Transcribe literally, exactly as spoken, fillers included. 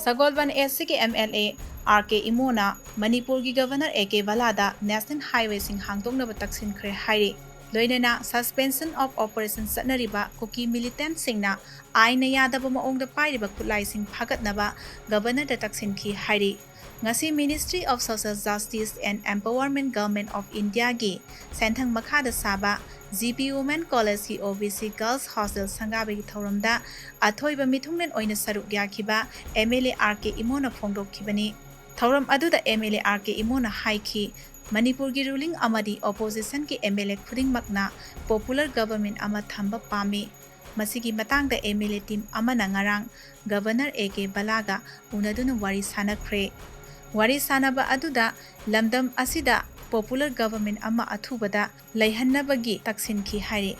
ꯁꯒꯣꯜꯕꯟ ꯑꯦꯁ ꯁꯤꯒꯤ M L A R ꯀꯦ ꯏꯃꯣꯅ ꯃꯅꯤꯄꯨꯔꯒꯤ governor A K ꯕꯂꯥꯗ national ꯍꯥꯏꯋꯦꯁꯤꯡ ꯍꯥꯡꯗꯣꯛꯅꯕ ꯇꯛꯁꯤꯟꯈ꯭ꯔꯦ ꯍꯥꯏꯔꯤ꯫ ꯂꯣꯏꯅꯅ suspension of operation ꯆꯠꯅꯔꯤꯕ ꯀꯨꯀꯤ ꯃꯤꯂꯤꯇꯦꯟꯠꯁꯤꯡꯅ ꯑꯥꯏꯟꯅ ꯌꯥꯗꯕ ꯃꯑꯣꯡꯗ ꯄꯥꯏꯔꯤꯕ ꯈꯨꯠꯂꯥꯏꯁꯤꯡ ꯐꯥꯒꯠꯅꯕ ꯒꯕꯔꯅꯔꯗ ꯇꯛꯁꯤꯟꯈꯤ ꯍꯥꯏꯔꯤ꯫ ꯉꯁꯤ Ministry of Social Justice and Empowerment, Government of Indiaꯒꯤ ꯁꯦꯟꯊꯪ ꯃꯈꯥꯗ ꯁꯥꯕ ꯖꯤ ꯄꯤ Women Collegeꯀꯤ ꯑꯣ ꯕꯤ ꯁꯤ Girls Hostel ꯁꯪꯒꯥꯕꯒꯤ ꯊꯧꯔꯝꯗ ꯑꯊꯣꯏꯕ ꯃꯤꯊꯨꯡꯂꯦꯟ ꯑꯣꯏꯅ ꯁꯔꯨꯛ ꯌꯥꯈꯤꯕ ꯑꯦꯝ ꯑꯦꯜ ꯑꯦ ꯑꯥꯔ ꯀꯦ ꯏꯃꯣꯅ ꯐꯣꯡꯗꯣꯛꯈꯤꯕꯅꯤ꯫ ꯊꯧꯔꯝ ꯑꯗꯨꯗ ꯑꯦꯝ ꯑꯦꯜ ꯑꯦ ꯑꯥꯔ ꯀꯦ ꯏꯃꯣꯅ ꯍꯥꯏꯈꯤ, ꯃꯅꯤꯄꯨꯔꯒꯤ ruling ꯑꯃꯗꯤ oppositionꯒꯤ ꯑꯦꯝ ꯑꯦꯜ ꯑꯦ ꯈꯨꯗꯤꯡꯃꯛꯅ popular government ꯑꯃ ꯊꯝꯕ ꯄꯥꯝꯃꯤ꯫ ꯃꯁꯤꯒꯤ ꯃꯇꯥꯡꯗ ꯑꯦꯝ ꯑꯦꯜ ꯑꯦ team ꯑꯃꯅ ꯉꯔꯥꯡ ꯒꯕꯔꯅꯔ ꯑꯦ ꯀꯦ ꯕꯂꯥꯒ ꯎꯅꯗꯨꯅ ꯋꯥꯔꯤ ꯁꯥꯅꯈ꯭ꯔꯦ꯫ ꯋꯥꯔꯤ ꯁꯥꯅꯕ ꯑꯗꯨꯗ ꯂꯝꯗꯝ ꯑꯁꯤꯗ popular government ꯑꯃ ꯑꯊꯨꯕꯗ ꯂꯩꯍꯟꯅꯕꯒꯤ ꯇꯛꯁꯤꯟꯈꯤ ꯍꯥꯏꯔꯤ꯫